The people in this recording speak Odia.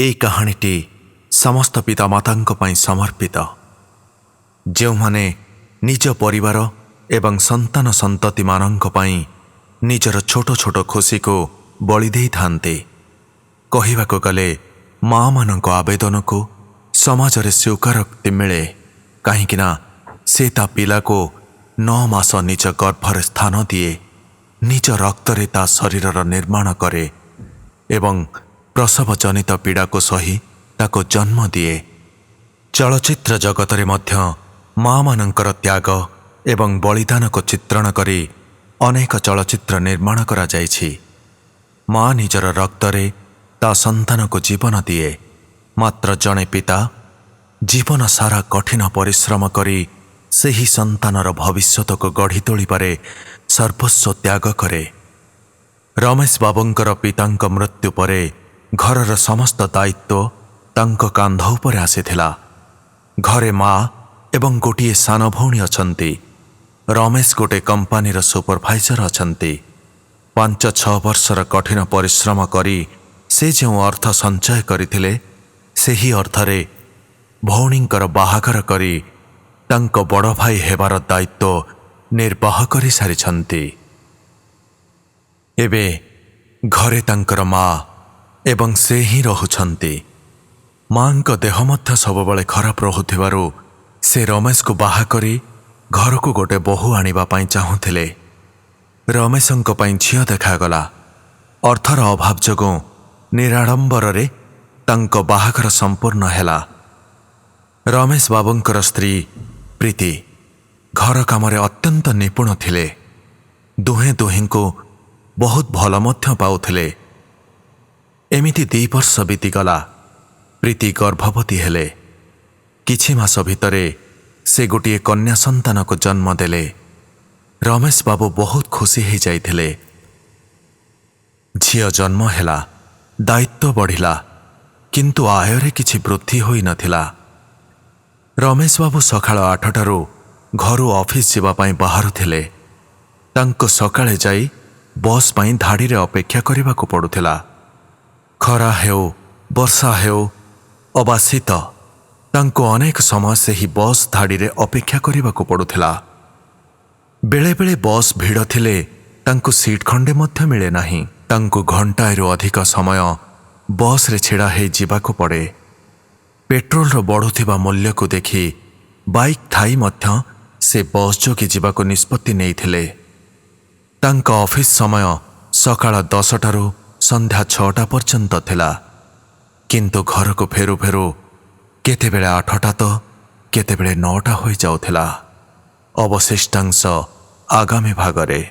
ଏଇ କାହାଣୀଟି ସମସ୍ତ ପିତାମାତାଙ୍କ ପାଇଁ ସମର୍ପିତ, ଯେଉଁମାନେ ନିଜ ପରିବାର ଏବଂ ସନ୍ତାନ ସନ୍ତତିମାନଙ୍କ ପାଇଁ ନିଜର ଛୋଟ ଛୋଟ ଖୁସିକୁ ବଳି ଦେଇଥାନ୍ତି। କହିବାକୁ ଗଲେ ମାଆମାନଙ୍କ ଆବେଦନକୁ ସମାଜରେ ସ୍ୱୀକାରୋକ୍ତି ମିଳେ, କାହିଁକିନା ସେ ତା ପିଲାକୁ 9 ମାସ ନିଜ ଗର୍ଭରେ ସ୍ଥାନ ଦିଏ, ନିଜ ରକ୍ତରେ ତା ଶରୀରର ନିର୍ମାଣ କରେ ଏବଂ ପ୍ରସବଜନିତ ପୀଡ଼ାକୁ ସହି ତାକୁ ଜନ୍ମ ଦିଏ। ଚଳଚ୍ଚିତ୍ର ଜଗତରେ ମଧ୍ୟ ମାଆମାନଙ୍କର ତ୍ୟାଗ ଏବଂ ବଳିଦାନକୁ ଚିତ୍ରଣ କରି ଅନେକ ଚଳଚ୍ଚିତ୍ର ନିର୍ମାଣ କରାଯାଇଛି। ମା ନିଜର ରକ୍ତରେ ତା ସନ୍ତାନକୁ ଜୀବନ ଦିଏ, ମାତ୍ର ଜଣେ ପିତା ଜୀବନ ସାରା କଠିନ ପରିଶ୍ରମ କରି ସେହି ସନ୍ତାନର ଭବିଷ୍ୟତକୁ ଗଢ଼ି ତୋଳିବାରେ ସର୍ବସ୍ୱ ତ୍ୟାଗ କରେ। ରମେଶ ବାବୁଙ୍କର ପିତାଙ୍କ ମୃତ୍ୟୁ ପରେ ଘରର ସମସ୍ତ ଦାୟିତ୍ୱ ତାଙ୍କ କାନ୍ଧ ଉପରେ ଆସିଥିଲା। ଘରେ ମା ଏବଂ ଗୋଟିଏ ସାନ ଭଉଣୀ ଅଛନ୍ତି। ରମେଶ ଗୋଟେ କମ୍ପାନୀର ସୁପରଭାଇଜର ଅଛନ୍ତି। 5-6 ବର୍ଷର କଠିନ ପରିଶ୍ରମ କରି ସେ ଯେଉଁ ଅର୍ଥ ସଞ୍ଚୟ କରିଥିଲେ, ସେହି ଅର୍ଥରେ ଭଉଣୀଙ୍କର ବାହାଘର କରି ତାଙ୍କ ବଡ଼ ଭାଇ ହେବାର ଦାୟିତ୍ୱ ନିର୍ବାହ କରିସାରିଛନ୍ତି। ଏବେ ଘରେ ତାଙ୍କର ମା ଏବଂ ସେ ହିଁ ରହୁଛନ୍ତି। ମାଙ୍କ ଦେହ ମଧ୍ୟ ସବୁବେଳେ ଖରାପ ରହୁଥିବାରୁ ସେ ରମେଶକୁ ବାହା କରି ଘରକୁ ଗୋଟେ ବୋହୂ ଆଣିବା ପାଇଁ ଚାହୁଁଥିଲେ। ରମେଶଙ୍କ ପାଇଁ ଝିଅ ଦେଖାଗଲା। ଅର୍ଥର ଅଭାବ ଯୋଗୁଁ ନିରାଡ଼ମ୍ବରରେ ତାଙ୍କ ବାହାଘର ସମ୍ପୂର୍ଣ୍ଣ ହେଲା। ରମେଶ ବାବୁଙ୍କର ସ୍ତ୍ରୀ ପ୍ରୀତି ଘର କାମରେ ଅତ୍ୟନ୍ତ ନିପୁଣ ଥିଲେ। ଦୁହେଁ ଦୁହିଁଙ୍କୁ ବହୁତ ଭଲ ମଧ୍ୟ ପାଉଥିଲେ। ଏମିତି 2 ବର୍ଷ ବିତିଗଲା। ପ୍ରୀତି ଗର୍ଭବତୀ ହେଲେ। କିଛି ମାସ ଭିତରେ ସେ ଗୋଟିଏ କନ୍ୟା ସନ୍ତାନକୁ ଜନ୍ମ ଦେଲେ। ରମେଶ ବାବୁ ବହୁତ ଖୁସି ହେଇଯାଇଥିଲେ। ଝିଅ ଜନ୍ମ ହେଲା, ଦାୟିତ୍ୱ ବଢ଼ିଲା, କିନ୍ତୁ ଆୟରେ କିଛି ବୃଦ୍ଧି ହୋଇନଥିଲା। ରମେଶ ବାବୁ ସକାଳ 8ଟାରୁ ଘରୁ ଅଫିସ ଯିବା ପାଇଁ ବାହାରୁଥିଲେ। ତାଙ୍କୁ ସକାଳେ ଯାଇ ବସ୍ ପାଇଁ ଧାଡ଼ିରେ ଅପେକ୍ଷା କରିବାକୁ ପଡୁଥିଲା। ଖରା ହେଉ, ବର୍ଷା ହେଉ ଅବା ଶୀତ, ତାଙ୍କୁ ଅନେକ ସମୟ ସେହି ବସ୍ ଧାଡ଼ିରେ ଅପେକ୍ଷା କରିବାକୁ ପଡୁଥିଲା। ବେଳେବେଳେ ବସ୍ ଭିଡ଼ ଥିଲେ ତାଙ୍କୁ ସିଟ୍ ଖଣ୍ଡେ ମଧ୍ୟ ମିଳେ ନାହିଁ। ତାଙ୍କୁ ଘଣ୍ଟାଏରୁ ଅଧିକ ସମୟ ବସ୍ରେ ଛିଡ଼ା ହେଇ ଯିବାକୁ ପଡ଼େ। ପେଟ୍ରୋଲର ବଢ଼ୁଥିବା ମୂଲ୍ୟକୁ ଦେଖି ବାଇକ୍ ଥାଇ ମଧ୍ୟ ସେ ବସ୍ ଯୋଗେ ଯିବାକୁ ନିଷ୍ପତ୍ତି ନେଇଥିଲେ। ତାଙ୍କ ଅଫିସ ସମୟ ସକାଳ 10ଟାରୁ ସନ୍ଧ୍ୟା 6ଟା ପର୍ଯ୍ୟନ୍ତ ଥିଲା, କିନ୍ତୁ ଘରକୁ ଫେରୁ ଫେରୁ କେତେବେଳେ 8ଟା ତ କେତେବେଳେ 9ଟା ହୋଇଯାଉଥିଲା। ଅବଶିଷ୍ଟାଂଶ ଆଗାମୀ ଭାଗରେ।